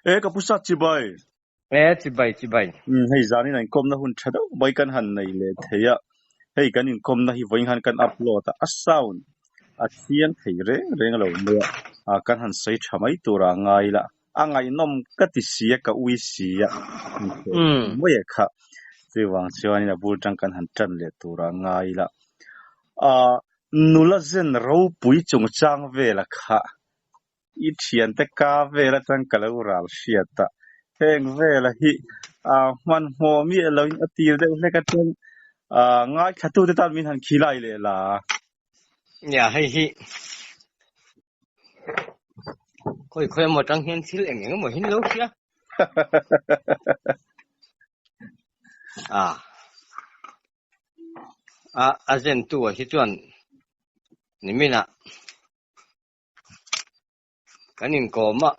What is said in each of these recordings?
E ka pu sat chibai. E chibai chibai. Um hei zanin an kawmna hun tha deuh mai kan han nei leh thei a, hei kan inkawmna hi vawiin khan kan upload a, a sound a thiang thei reng reng lo mai a, ah kan han sawi tha mai tura ngai la, a ngaihnawm ka ti si a, ka ui si a, mai a kha, chuvang chuanin a bul tang kan han tan leh tura ngai la. Ah nula zen ropui chungchang vela kha I thiante ka vel atang ka lo ral hriat a, heng vela hi hmanhmawh miah loin a tir deuh hlek atang ngaithlatute tan min han khilai leh la. Nia, hei hi khawi khawi emaw atang hian thil eng eng emaw hin lo hria. A a a zentu ah hi chuan niminah Kan inkawm a,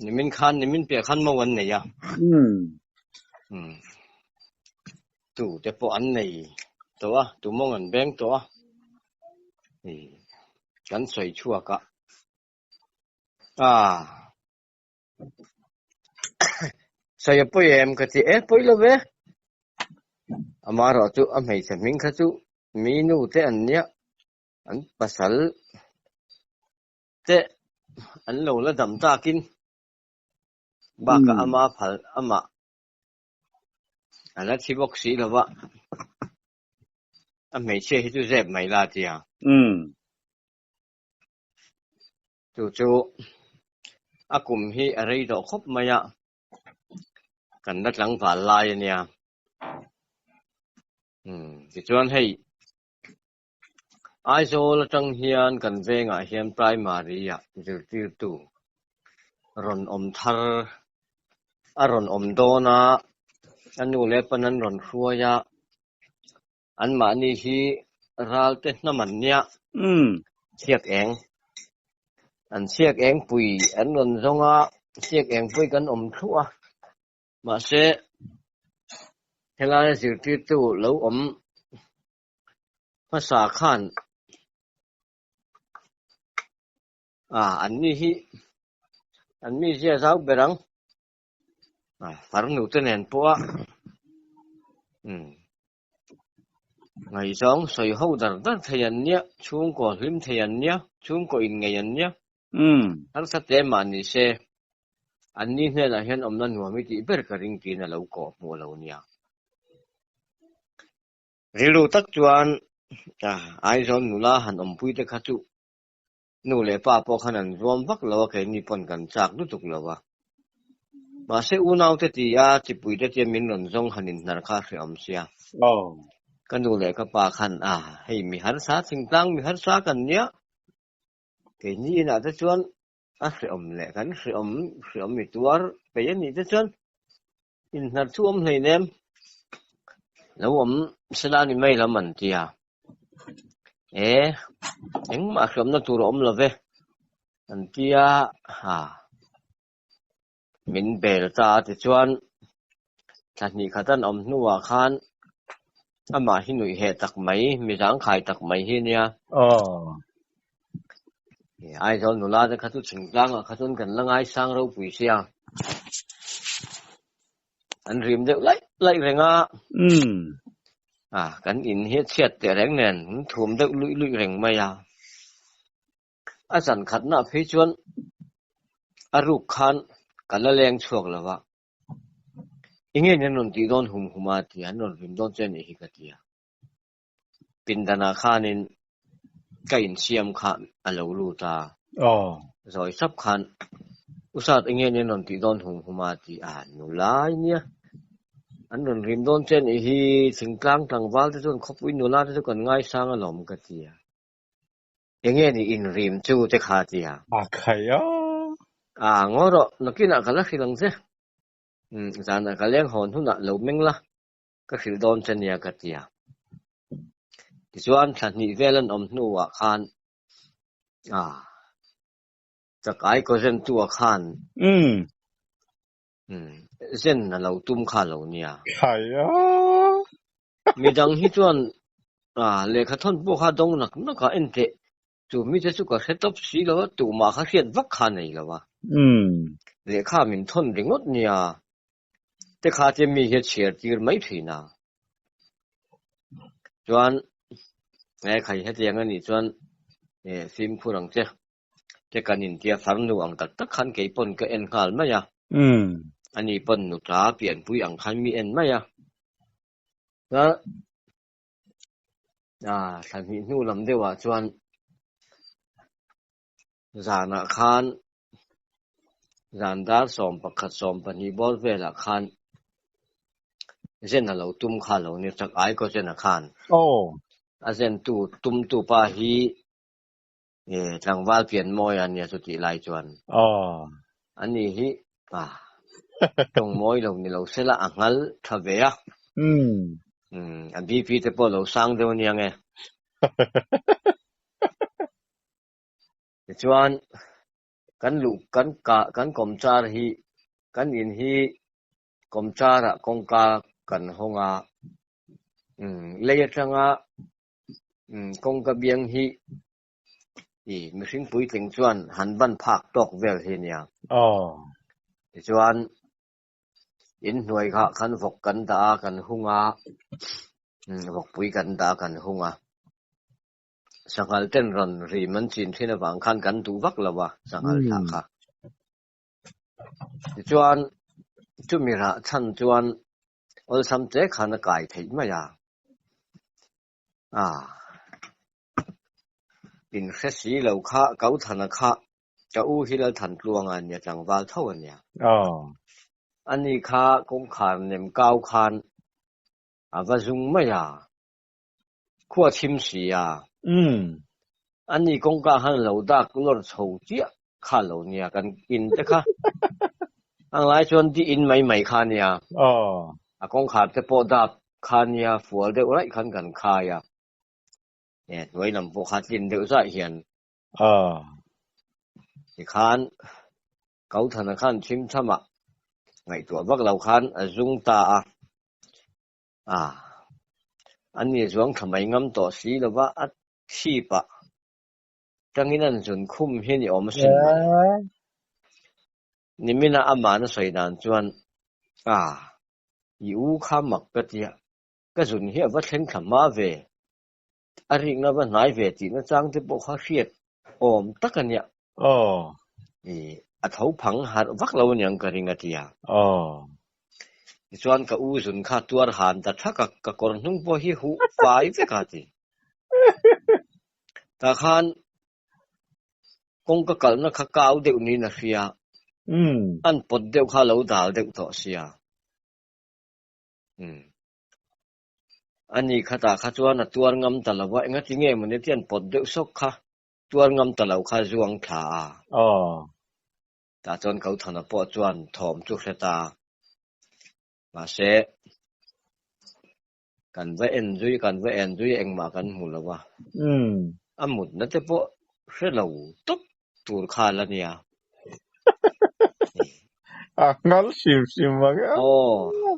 nimin khan nimin piah khan mo an nei a. Umm. Tu te pawh an nei tawh a, tu mawng an beng tawh a. Ih kan sawi chhuak a. Ah. Sawi a pawi em ka ti e, pawi lo ve. Amaherawhchu a hmeichhe hming kha chu mi nu te an nia. An pasal te an lo la dam takin bakah ama phal amah a la thi bawk si lo va, a hmeichhia hi chu zep mai la tia. Chu chu a kum hi a rei tawh khawp mai a, kan la tlangval lai a nia. Tichuan hei Aizawl atang hian kan vengah hian primary ah zirtirtu rawn awm thar a rawn awm dawn a, a nu leh a pan an rawn hruai a, anmahni hi ral te hnam an nia, chhiak eng an chhiak eng pui an rawn zawng a, chhiak eng pui kan awm thluah a, mahse helaia zirtirtu lo awm hmasa khan ah an ni hi an mi zia zau ber ang ah farnu te nen pawh a umm ngaihzawng sawi ho dar dar thei an nia chhungkaw hlim thei an nia chhungkaw inngeih an nia harsa te mah ni se an ni hnenah hian awmna nuam i tih ber ka ring tiin a lo kawh hmuh a lo nia. Rilru tak chuan Aizawl nula han awmpui te kha chu nu leh pa pawh khan an zuam vak lo a, keini pawn kan chak lutuk lo a. Mahse unau te ti a, chipui te tia min rawn zawng han inhnar kha a hrehawm sia. Ka nu leh ka pa khan a, hei mi harsa thingtlang mi harsa kan nia, keini inah te chuan a hrehawm leh kan hrehawm hrehawm i tuar peih a nih te chuan Inhnar chu awm hleinem, lo awm sela ni mai lam an ti a. E, engmah hriamna tur a awm lo ve, an ti a, ha, min bel ta a tichuan thla hnih khat an awm hnuah khan amah hi nuih heh tak mai, mi zangkhai tak mai hi a nia. Aizawl nula te kha chu thingtlangah kha chuan kan la ngaisang ropui sia. An rim deuh laih laih reng a. A kan in hi a chhiat teh reng nen an thum deuh luih luih reng mai a. A zan khatna phei chuan a ruk khan ka la leng chhuak lo va. Enge an rawn tih dawn hum hum a ti a, an rawn rim dawn che a nih hi ka ti a. Pindanah khanin ka insiam kha a lo lut a, zawi sap khan U Sat enge an rawn tih dawn hum hum a ti a, nula i nia, an rawn rim dawn che anih hi, thingtlang tlangval te chuan khawpui nula te chu kan ngaisang alawm ka ti a, enge ni inrim chu te kha a ti a. A khai a. A ngaw rawh, nakinah ka la hrilh ang che, zanah ka leng hawn hunah lo meng la, Ka hrilh dawn che nia ka ti a. Tichuan thla hnih vel an awm hnuah khan ah chakai kaw zen tu ah khan zen a lo tum kha lo nia. Midang hi chuan ah lehkha thawn pawh kha dawng nak nak a en teh chu mite chu ka hre tawp si lo a tumah kha hriat vak kha nei lo a. Lehkha min thawn ringawt nia, te kha te mi hi a chhiar tir mai thin a. Chuan he khai hetiang a nih chuan fimkhur ang che, te kan intia farnu ang tak tak khan kei pawn ka en nghal mai a. Ani pawn nuta pianpui ang khan mi en mai a. Chuan thla hnih hnu lam deuhah chuan Zanah khan zan dar 11 12 bawr velah khan zen a lo tum kha lo ni chak ai kaw zen a khan. A zen tu tum tu pa hi tlangval pian mawi a nia chutih lai chuan. Ani hi tawng mawi lo ni lo sela a nghal tha ve a. A BP te pawh lo sang deuh ania nge. Tichuan, kan luh kan kah kan kawmchar hi kan in hi kawmcharah kawngka kan hawng a, umm lei atanga umm kawngka biang hi ih mihring puitling chuan han ban phak tawk vel hi a nia. Tichuan, in hnuai kha khan vawk kan dah a kan hung a, umm vawkpui kan dah a kan hung a. Sanghal ten rawn rim an chin thin avang khan kan duh vak lo a, sanghal thlah kha. Tichuan, chumi rah chhan chuan awlsam che khan a kai theih mai a. Ah, in hre si lo kha, Kauthana kha ka u hi Lalthantluanga a nia, tlangval tho a nia. Ani kha kawngkhar nem kau khan a va zung mai a. Khua chhim si a. Ani kawngka khan lo dak lawr chho chiah kha lo nia kan in te kha. Ang lai chuan di in mai mai kha nia. A kawngkhar te pawh dap kha nia fual deuh raih khan kan khai a. Hnuai lam pawh kha tlin deuh zai hian. Tikhan Kauthana khan chhim thamah ngaihtuah vak lo khan a zung ta a. A, a ni zuang tha mai ngam tawh si lova a chhip ah tangin an zun khum hi ni awm asin mawle. Nimina amah na sawi dan chuan, A, i u kha mak ka tia, ka zun hi a va thleng thla hma ve, a rikna va hnai ve tihna chang te pawh kha hriat awm tak a nia. I, a tho phang harh vak lo aniang ka ring a tia. Tichuan ka u zun kha tuar han ta thak a, ka kawr hnung pawh hi huh fai vek a ti. Tah khan kawngka kalhna kha kau deuh niin a hria. An pawt deuh kha a lo dal deuh tawh sia. Umm. Ani khatah kha chuan a tuar ngam ta lo a, engati nge mawni te an pawt deuh sawk kha, tuar ngam ta lo kha zuang thla a. Tah chuan Kauthana pawh chuan thawm chu hre ta. Mahse, kan va en zui, kan va en zui engmah kan hmu lo a. A mutna te pawh hre lo tawp tur kha la nia. A nghal hrim hrim ang a. Aw,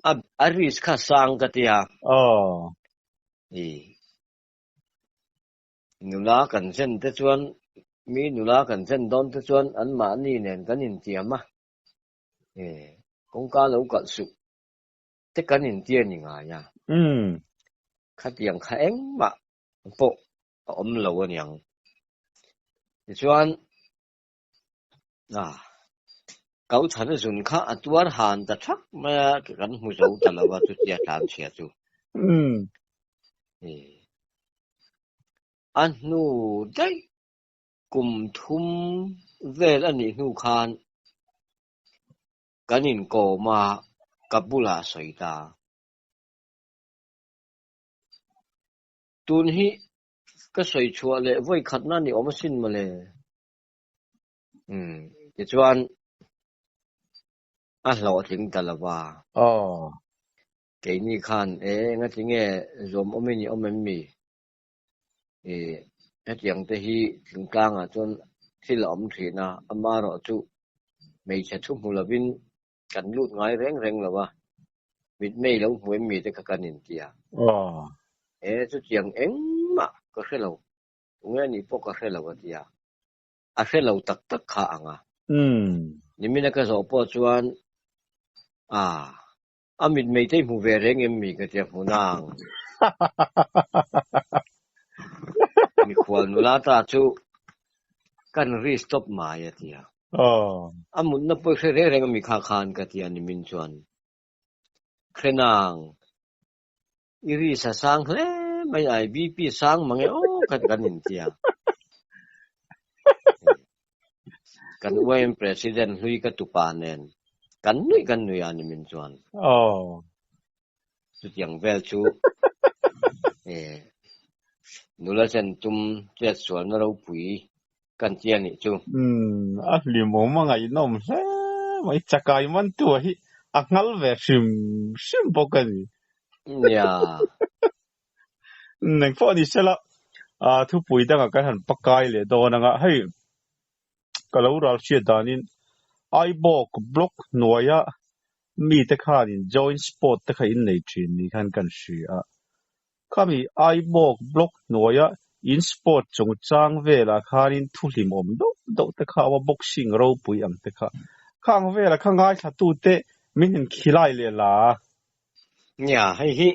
a a risk kha sang ka tia. Aw. I nula kan zen te chuan mi nula kan zen dawn te chuan anmahni nen kan intiam a. E kawngka lo kalh suh te kan intia ni ngai a. Khatiang kha engmah pawh a awm lo aniang. Tichuan, ah, Kauchhana zun kha a tuar han ta thak mai a, kan hmu zo ta lo a chutia tlan chhia chu. A hnu daih kum thum vel a nih hnu khan kan inkawm a, ka bulah a sawi ta. Tun hi ka sawi chhuah leh vawi khatna ni awm asin mawle. Umm tichuan a hlawhtling ta lo va. Keini khan e engati nge zuam awmin i awm em mi? Ih hetiang te hi thingtlangah chuan thil a awm thin a, amaherawh chu hmeichhe thu hmu lovin kan lut ngai reng reng lo a, mitmei lo hmu em mi te kha kan inti a. E chutiang engmah ka hre lo, tunge anih pawh ka hre lo a ti a, a hre lo tak tak kha ang a. Umm. Nimina ka zawh pawh chuan ah a mitmei te i hmu ve reng em mi ka tia hmu nang. Mikhual nula ta chu kan ri stop mai a tia. Aw. A mutna pawh i hre reng reng a mi kha khan ka tia nimin chuan. Hre nang. I ri sa sang hle mai a, i BP sang mang e aw kha kan intia. Kan YM President hlui ka tupa nen kan nuih kan nuih a ni min chuan. Aw. Chutiang vel chu eh nula chen tum chet sualna ropui kan tia nih chu. Umm, a hlimawm a ngaihnawm hle mai. Chakai mantua hi a nghal ve hrim hrim bawk a ni. Nia. Neng pawh ni sela, ah thupui dangah kan han pakai leh dawn anga hei ka lo ral hriat danin Aibawk block hnuaia mite khanin joint sport te kha in nei thin ni khan kan hria a. Khami Aibawk block hnuaia in sport chungchang velah khanin thu hlimawm deuh deuh te kha a awm a, boxing ropui ang te kha. Khang velah kha ngaithlatute min han khilai leh la a. Nia, hei hi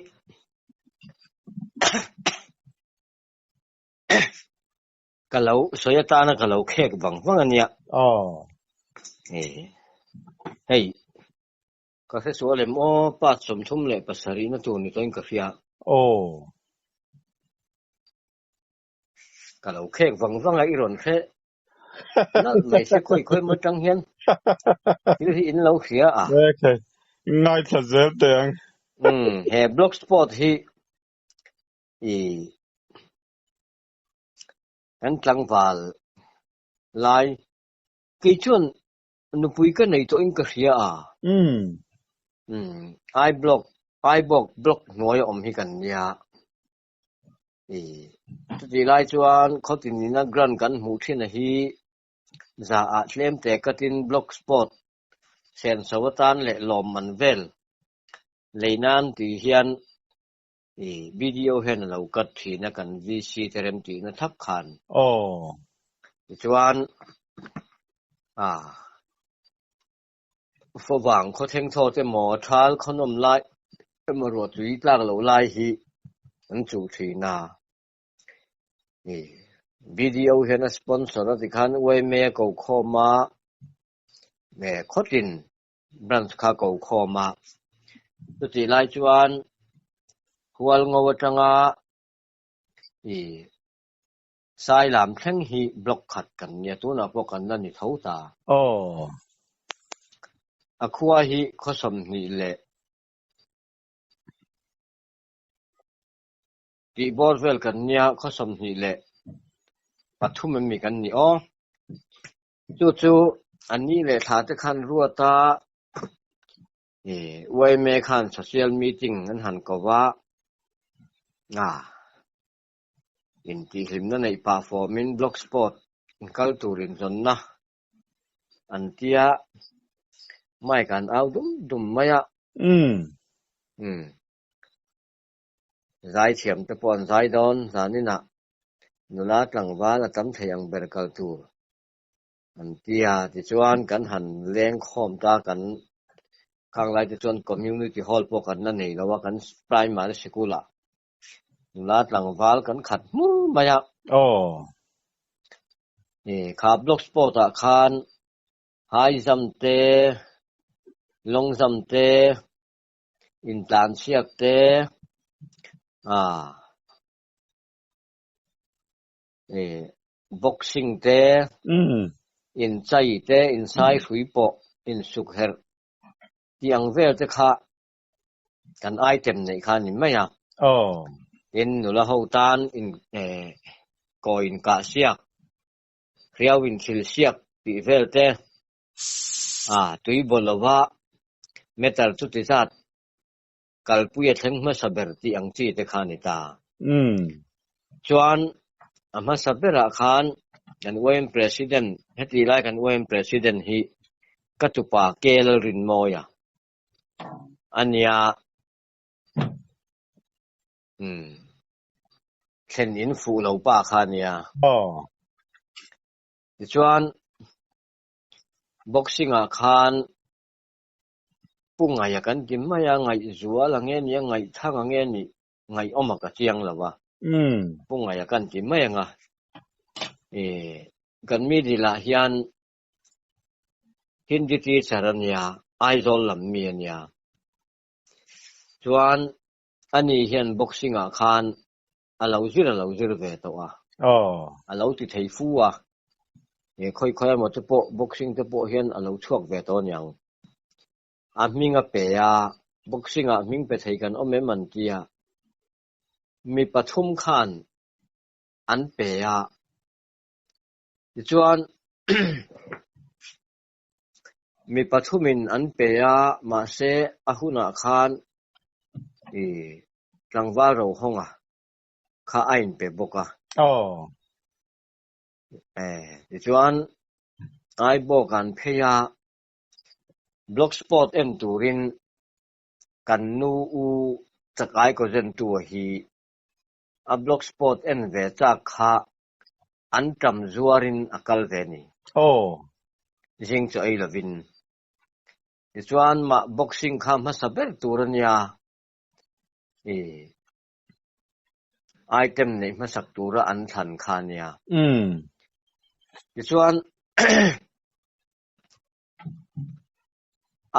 ka lo sawi atana ka lo khek vang vang a nia. Aw. Hei. Ka hre sual em aw, part 37 na tur ni tawhin ka hria. Aw. Ka lo khek vang vang a, i rawn hre nalh mai se khawi khawi maw tang hian thil hi in lo hria a. Okay, ngaithla zel teh ang. Umm, he blogspot hi i kan tlangval lai kei chuan Nupui ka nei tawhin ka hria a. Umm. Umm, I blog, I bawk blog hnuai a awm hi kan nia. I chutih lai chuan khawtin ina grant kan hmuh thin a hi za ah tlem te katin blog spot senso atan leh lawmman vel lei nan tih hian i BDO hian a lo cut thin a kan VC te rem tihna thlap khan. Aw. Tichuan ah favang khaw thleng thaw te maw thal khaw nawm lai emaw ruah tui tlak loh lai hi an chuh thin a. I BDO hian a sponsor a tikhan YMA ko khawm a khawtin branch kha ko khawm a, chutih lai chuan Hualngo atanga i Sailam thleng hi block khat kan nia, tunah pawh kan la ni tho ta. Aw. A khua hi khaw 20 leh tih bawr vel kan nia, khaw 23 em mi kan ni aw. Chu chu a ni leh thla te khan ruat a, yma khan social meeting an han ko va, intihhlimna neih pah fawmin blogspot kal tur inzawnna an tia, mic an au dum dum mai a. Umm. Zaithiam te pawh an zai dawn zaninah nula tlangval a tam thei ang ber kal tur an ti a, tichuan kan han leng khawm ta kan khang lai te chuan community hall pawh kan la nei lo a kan primary sikul ah nula tlangval kan khat hmur mai a. Aw. Kha blogspot ah khan high jump te long jump te Intlanchhiak te ah eh boxing te inchai te insai hrui pawh insuk herh tih ang vel te kha kan item neih kha a ni mai a. Tin nula ho tan in eh kawi inkah siak hriau inthil siak tih vel te Ah, tui baw lova meter chuti zat kalpui a thleng hmasa ber tih ang chi te kha a ni ta. Chuan a hmasa berah khan kan YM President, heti lai kan YM President hi ka tupa K Lalrinmawia a nia. Umm, thlen in fuh lo pa kha a nia. Aw. Tichuan. Boxing ah khan Pu Ngaia kan ti mai a, Ngaihzual ang nge nih a, Ngaihthang ang nge nih ngaihawm a ka chiang lo a. Pu Ngaia kan ti mai ang a. Kan mi dilah hian Hindi teacher a nia, Aizawl lam mi a nia. Chuan ani hian boxing ah khan a lo zir a lo zir ve tawh a. A lo ti thei fu a. He khawi khawi emaw te pawh boxing te pawh hian a lo chhuak ve tawh aniang. A hming a pe a, boxing ah hming pe thei kan awm em an ti a. Mi pathum khan an pe a. Tichuan mi pathumin an pe a, mahse a hunah khan ih tlangval ro hawnga kha a inpe bawk a. Tichuan Aibawk an phei a, Blogspot en turin kan nu u Chakai Kawzentua hi a blogspot en ve chak kha an ṭam zuarin a kal ve ni. Aw. Zing chu ei lovin. Tichuan mah boxing kha hmasa ber tur a nia. I item neih hmasak tura an thlan kha a nia. Tichuan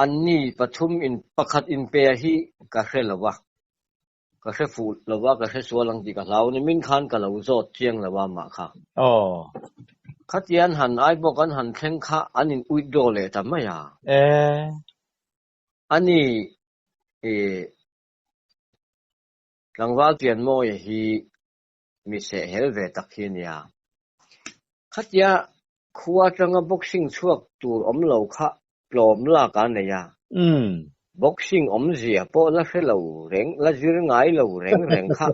anni pathum in pakhat inpe hi ka hre lo va. Ka hre fuh lo va, ka hre sual ang tih ka hlau ni. Min khan ka lo zawt chiang lo a mah kha. Aw. Khatian han ai bawk an han thleng kha an in withdraw leh ta mai a. E. Ani i tlangval Pianmawia hi mi seh hel ve tak hi a nia. Khatia khua atanga boxing chhuak tur awm lo kha tlawm lak a nei a. Boxing awmzia pawh la hre lo reng, la zir ngai lo reng reng kha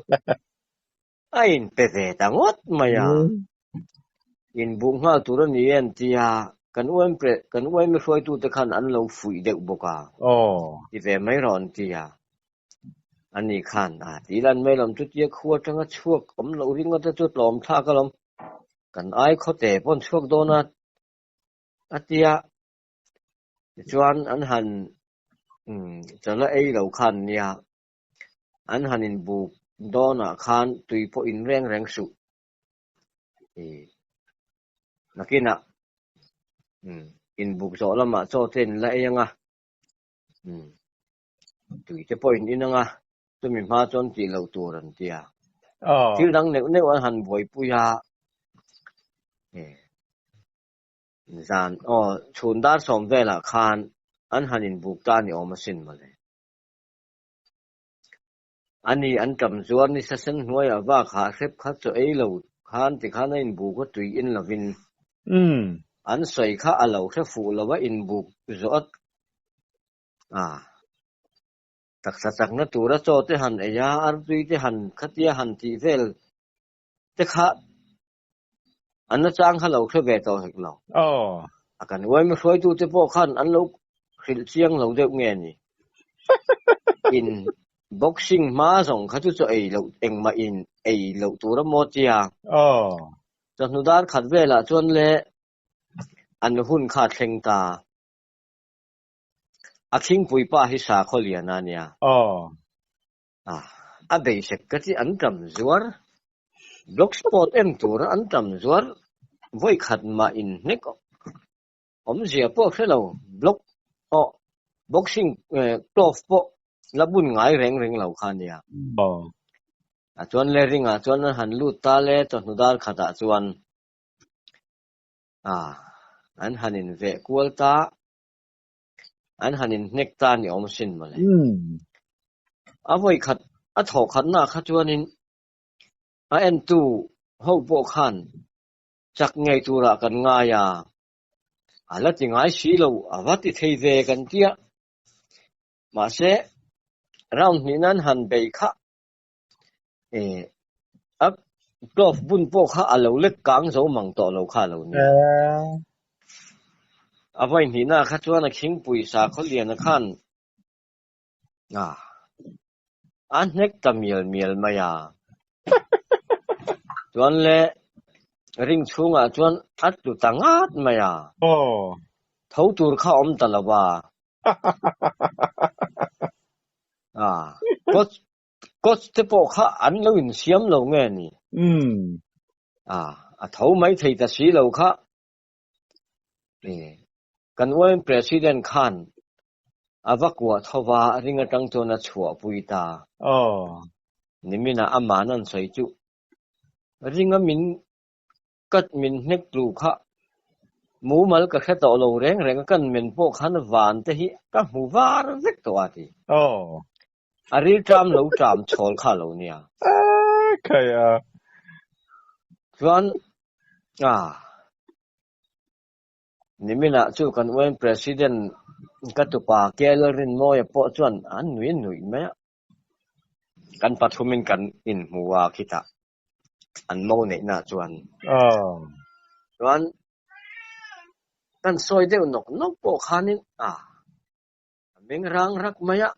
a inpe ve ta ngawt mai a. Inbuh nghal tur a ni e an ti a, kan uaim kan uaimi hruaitute khan an lo fuih deuh bawk a. Ti ve mai rawh an ti a. Ani khan a ti lan mai lawm chutia khua atanga chhuak awm loh ringawt te chu tlawm thlak alawm. Kan ai khawte pawn chhuak dawn a a ti a. Tichuan an han chala ei lo khan nia an han inbuk dawnah khan tui pawh in reng reng suh. Nakinah inbuk zawh lamah chaw te in la ei ang a. Tui te pawh in in ang a, chumi hma chuan tih loh tur an ti a. Thil dang neuh neuh an han buaipui a. Zan aw chhun dar sawm velah khan an han inbuk ta ni awm asin mawle. Ani an ṭam zuar ni sasen hnuaiah vak hah hrep kha chaw ei lo khan tikhan a inbuk a tui in lovin an sawi kha a lo hre fuh lo a inbuk zawh a a taksa chakna tura chaw te han ei a artui te han khatia han tih vel te kha An nachang kha lo hre ve tawh hek lo. A kan uaimi hruaitute pawh khan an lo hrilh chiang lo deuh nge ni? In boxing hma zawng kha chu chaw ei loh engmah in ei loh tur a maw tia. Chawhnu dar khat velah chuan le an hun kha a thleng ta. A khingpui pa hi sakhaw lian a nia. A beisek ka chi an tam zuar blogspot em tura an tam zuar vawi khat mah in hnek awmzia pawh hre lo blog aw boxing glove pawh la bun ngai reng reng lo kha nia. A chuan le ringah chuan an han lut ta le chawhnu dar khatah chuan an han in veh kual ta. An han inhnek ta ni awm sin mawle. A vawi khat a thawh khatna kha chuanin a entu ho pawh khan chak ngei turah kan ngai a, a la ti ngai si lo, a va ti thei ve kan tia. Mahse, round hnih nan han bei kha a glove bun pawh kha a lo lek kang zo mang tawh lo kha a lo nia. A vawi hnihna kha chuan a khingpui sakhaw liana khan a hnek ta mial mial mai a. Chuan le ring chhungah chuan a tlu ta ngat mai a. Tho tur kha awm ta lo a. A, coach coach te pawh kha an lo insiam lo nge ni? Umm. A, a tho mai thei ta si lo kha. E, kan YM President khan a va kuah tho va, ring atang chuan a chhuahpui ta. Aw. Niminah aman an sawi chu ringa min Ka min hnek tlu kha mumal ka hre tawh lo reng reng a, kan men pawh khan van te hi ka hmu var vek tawh a ti. Aw. A ril ṭam lo ṭam chhawl kha lo nia. Aaa khai a. Chuan a niminah chu kan UN President ka tupa KL Rinmawia pawh chuan an nui nuih mai a. Kan pathumin kan inhmu a khitah an mo neihna chuan. Chuan kan sawi deuh nawk nawk pawh khanin a meng rang rak mai a,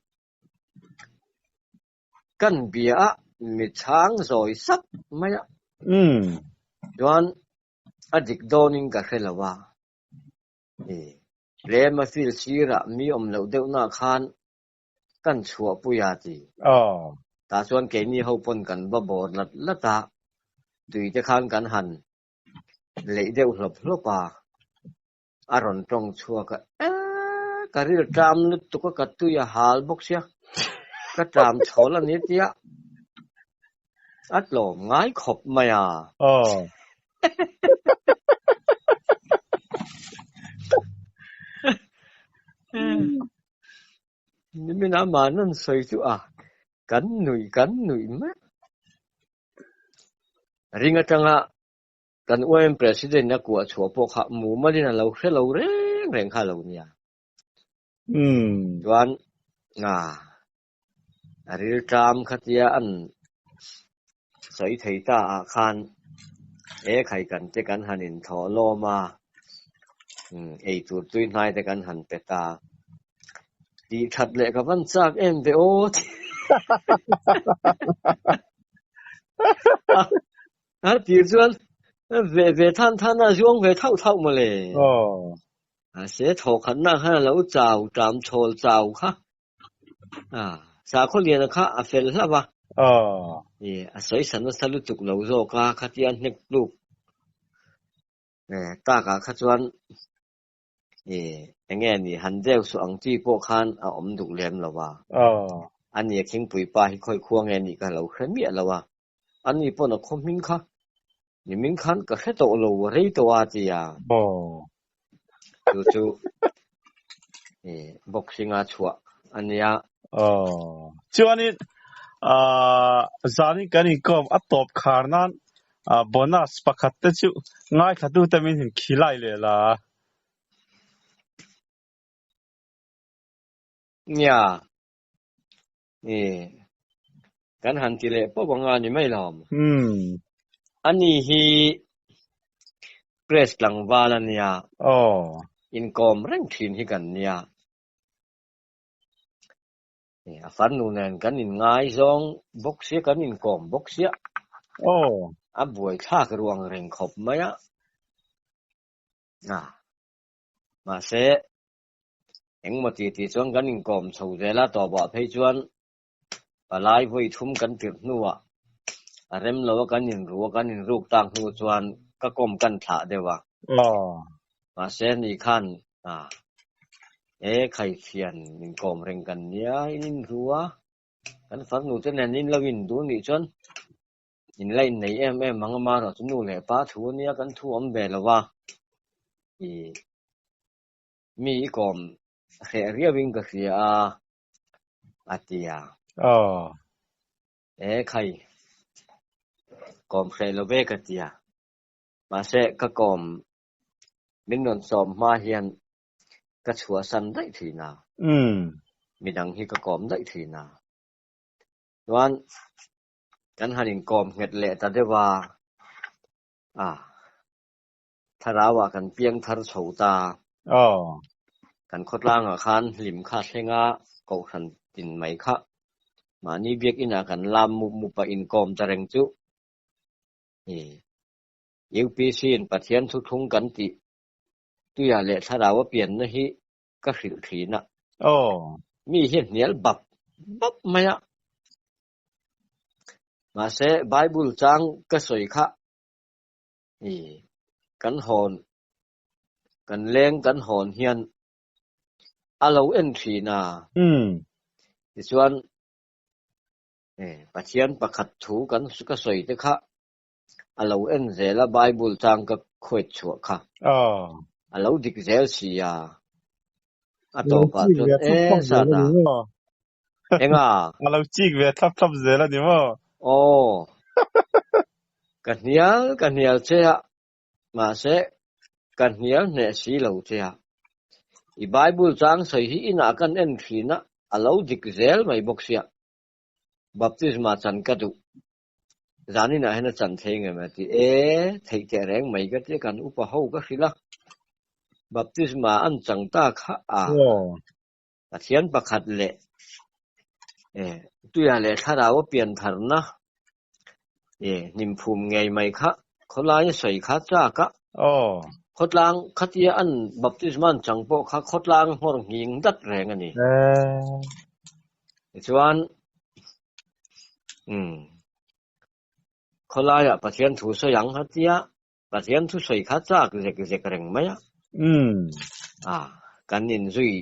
kan bia a mi chhang zawi sap mai a. Chuan a dik dawnin ka hre lo a, tlem a field sirah mi awm loh deuhna khan Kan chhuahpui a ti. Tah chuan keini ho pawn kan va bawr lat lat a, tui te khan kan han leih deuh hlawp hlawp a, a rawn tawng chhuak a, Eee ka ril ṭam lutuk a, ka tui a hal bawk sia, ka ṭam chhawl a ni tia a tlawm ngai khawp mai a. Nimin a man an sawi chu a, kan nuih kan nuih mek. Ring atanga kan UIM President a kuah chhuah pawh kha mumalin a lo hre lo reng reng kha lo nia. Chuan a rilṭam khatia an sawi thei ta ah khan he khai kan te kan han inthawh lawm a, ei tur tui hnai te kan han pe ta. Tih that leh ka van chak em ve aw ti. A tir chuan ve ve than than a zuang ve thauh thauh mawle. Mahse thawkhatna khan a lo chau ṭam chhawl chau kha. Sakhaw liana kha a fel hlauh a. A sawi sa nasa lutuk lo zawk a, khatia hnek tluk takah kha chuan eng nge ni han deuh suh ang chi pawh khan a awm duh lem lo a. Ani a khingpui pa hi khawi khua nge nih ka lo hre miah lo a. Ani pawn a khaw hming kha nimin khan ka hre tawh lo rei tawh a ti a. Chu chu boxing a chhuah a nia. Chuanin zanin kan inkawm a tawp khar nan bonus pakhat te chu ngaithlatute min hin khilai leh la. Nia. Kan han ti leh pawp anga ni mai lo. Ani hi press tlangval a nia. Inkawm reng thin hi kan nia. A farnu nen kan inngaizawng bawk sia, kan inkawm bawk sia. A buaithlak ruang reng khawp mai a. Mahse, Engmaw ti tih chuan kan inkawm chho zel a, tawpah phei chuan palai vawi thum kan tirh hnuah a rem lo a, kan inru a, kan inruk tak hnu chuan ka kawm kan thlah deuh a. Mahse ni khan e khaithian inkawm reng kan nia, in inru a, kan farnu te nen in lo indu nih chuan in la innei em em ang a, amaherawhchu nu leh pa thu a nia, kan thu awm ve lo a. Mi i kawm hreh riauin ka hria a, a ti a. Aw. E khai, kawm hreh lo ve ka ti a. Mahse, ka kawm min rawn sawm hma hian ka chhuahsan daih thin a. Midang hi ka kawm daih thin a. Chuan kan han inkawm nghet leh ta deuh a, a. Thlarauah kan piang thar chho ta. Kan khawtlangah khan hlim kha thlenga kohhran tin mai kha mahni biakinah kan lam mup mup a inkawm ta reng chu. UPC in Pathian thuthlung kan tih. Tuia leh thlarau a pianna hi ka hrilh thin a. Aw. Mi hi a hnial bap bap mai a. Mahse, Bible chang ka sawi kha i kan hawn, kan leng kan hawn hian a lo en thin a. Tichuan, Pathian pakhat thu kan ka sawi te kha a lo en zel a, Bible chang ka khuait chhuah kha. A lo dik zel si a. A tawpah chuan e zat a. Enga? A lo chik ve thlap thlap zel a ni maw? Aw. Ka hnial ka hnial che a, mahse ka hnial hneh si lo che a. I Bible chang sawi hi inah kan en thin a, a lo dik zel mai bawk sia. Baptisma chan ka duh. Zaninah hian a chan thei ngem a ti e, theih teh reng mai ka tia kan upa ho ka hrilh a. Baptisma an chang ta kha a. Pathian pakhat leh tuia leh thlarau a pian tharna hnimphum ngei mai kha khawlai a sawi kha chak a. Khawtlang khatia an baptisma an chang pawh kha khawtlang nghawr nghing dat reng a ni. Tichuan khawlaiah Pathian thu sawi ang a tia Pathian thu sawi kha chak zek zek reng mai a. A, kan inzui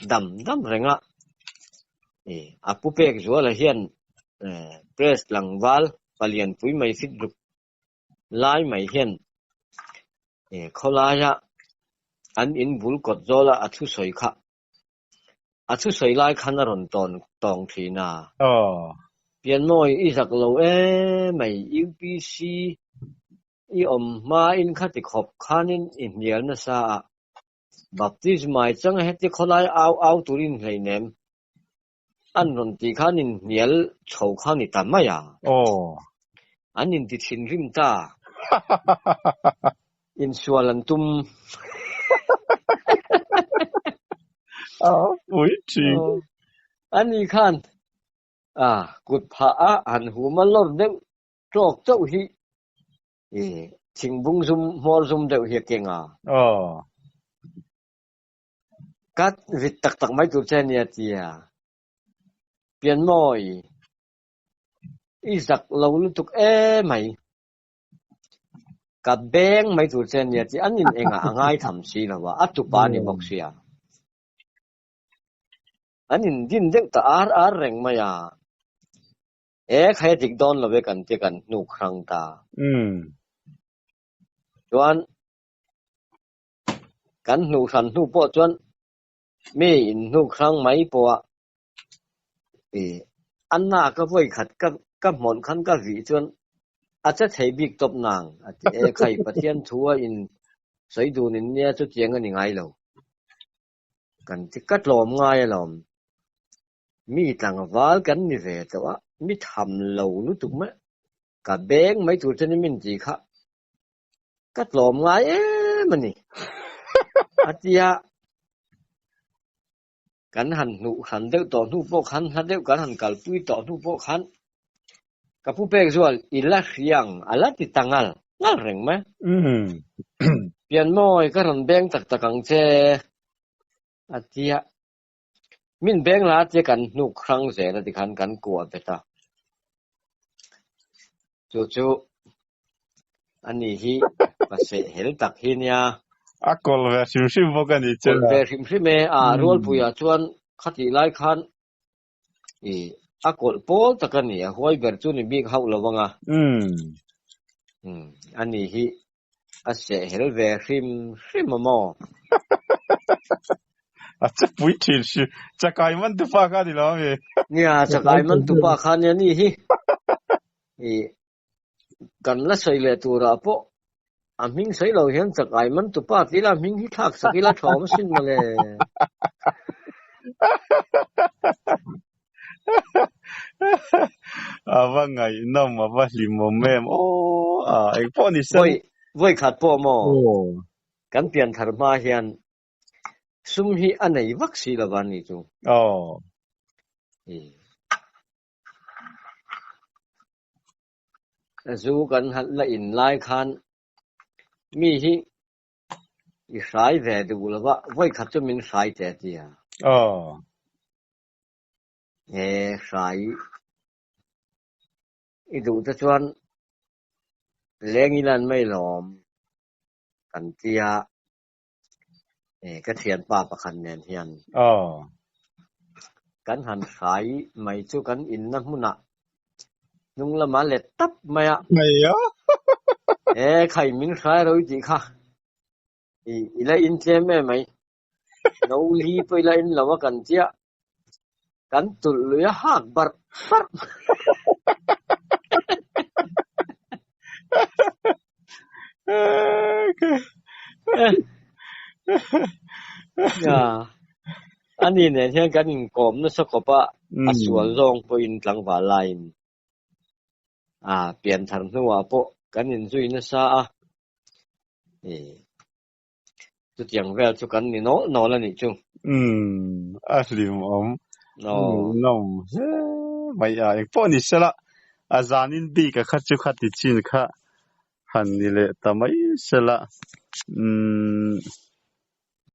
dam dam reng a. A pu pek zuala hian press tlangval palianpui mai fit ruk lai mai hian khawlaia an in bul kawt zawla a thu sawi kha A thusawi lai khan a rawn tawn tawng thin a. Piannawi i zak lo e mai UPC i awm hmain khati khawp khanin i hnial nasa a, Baptisma i chang a heti khawlai au au turin hleinem an rawn tih khan in hnial chho kha ni ta mai a. An inti thinrim ta. Insual an tum. A pui thin. Ani khan a kut phah a han hum a lawr deuh tawk chauh hi thingbung zum hmawr zum deuh hi a keng a. Ka vit tak tak mai tur che a nia tia. Pianmawi i zak lo lutuk emai. Ka beng mai tur che nia tih an in engah a ngaitham si lo a, a tupa a ni bawk sia. An in din deuh ta ar ar reng mai a, e khai a dik dawn lo e kan ti kan hnuk hrang ta. Chuan kan hnuh hran hnu pawh chuan mi in hnuk hrang mai pawh a i a na ka vawi khat ka ka hmawlh khan ka vih chuan a che thei bik tawp nang a ti e khai Pathian thu a in sawi dun in nia chutiang a ni ngai lo kan ti ka tlawm ngai alawm mi tlangval kan ni ve tawh a mi tham lo lutuk mai ka beng mai tur chuan in min ti kha Ka tlawm ngai em a ni. A tia kan han hnuh hran deuh tawh hnu pawh khan hla deuh kan han kalpui tawh hnu pawh khan ka pu pek zual i la hriang a la ti ta ngal ngal reng mai. Pianmawi ka rawn beng tak tak ang che a tia min beng la tia kan hnuk hrang zel a tikhan kan kuah bet a. Chu chu ani hi paseh hel tak hi nia. A kawl ve hrim hrim bawk a ni che. Kawl ve hrim hrim e. A Rualpuiah chuan khatih lai khan i a kawlh pawl tak a ni. A huai ber chu ni bik hauh lo ang a. Ani hi A seh hel ve hrim hrim a maw? A che pui thin hrim. Chakai man tupa kha ni lo ami? Nia, chakai man tupa kha nia ni hi. I kan la sawi leh turah pawh a hming sawi lo hian chakai man tupa tih ila hming hi thlak sak ila thawm asin mawle. A va ngaihnawm, a va hlimawm em aw a, engpawh ni se. Vawi, vawi khat pawh maw? Kan pianthar hma hian sum hi a nei vak si lo va ni chu. Aw. Zu kan la in lai khan mi hi. I hrai ve duh lo va, vawi khat chu min hrai teh tia. Aw. He hrai i duh te chuan leng i lan mai lawm kan tia ka thianpa pakhat nen hian. Aw. Kan han hrai mai chu kan inna hmunah hnung lamah let tap mai a. Mai a. He khai min hrai ro i tih kha i i la intlem em mai. No li pawh ila in lo a kan chiah. Kan tulh lui a hak barh barh. Ani nen hian kan inkawm nasa khawp a, a sual zawng pawhin tlangval laiin a pian thar hnuah pawh kan inzui nasa a. Chutiang vel chu kan ni nawl nawl a nih chu. Umm, a hlimawm. Ngaihnawm hle mai a, engpawh ni sela a zanin bik a kha chu khati chin kha han ni leh ta mai sela. Umm.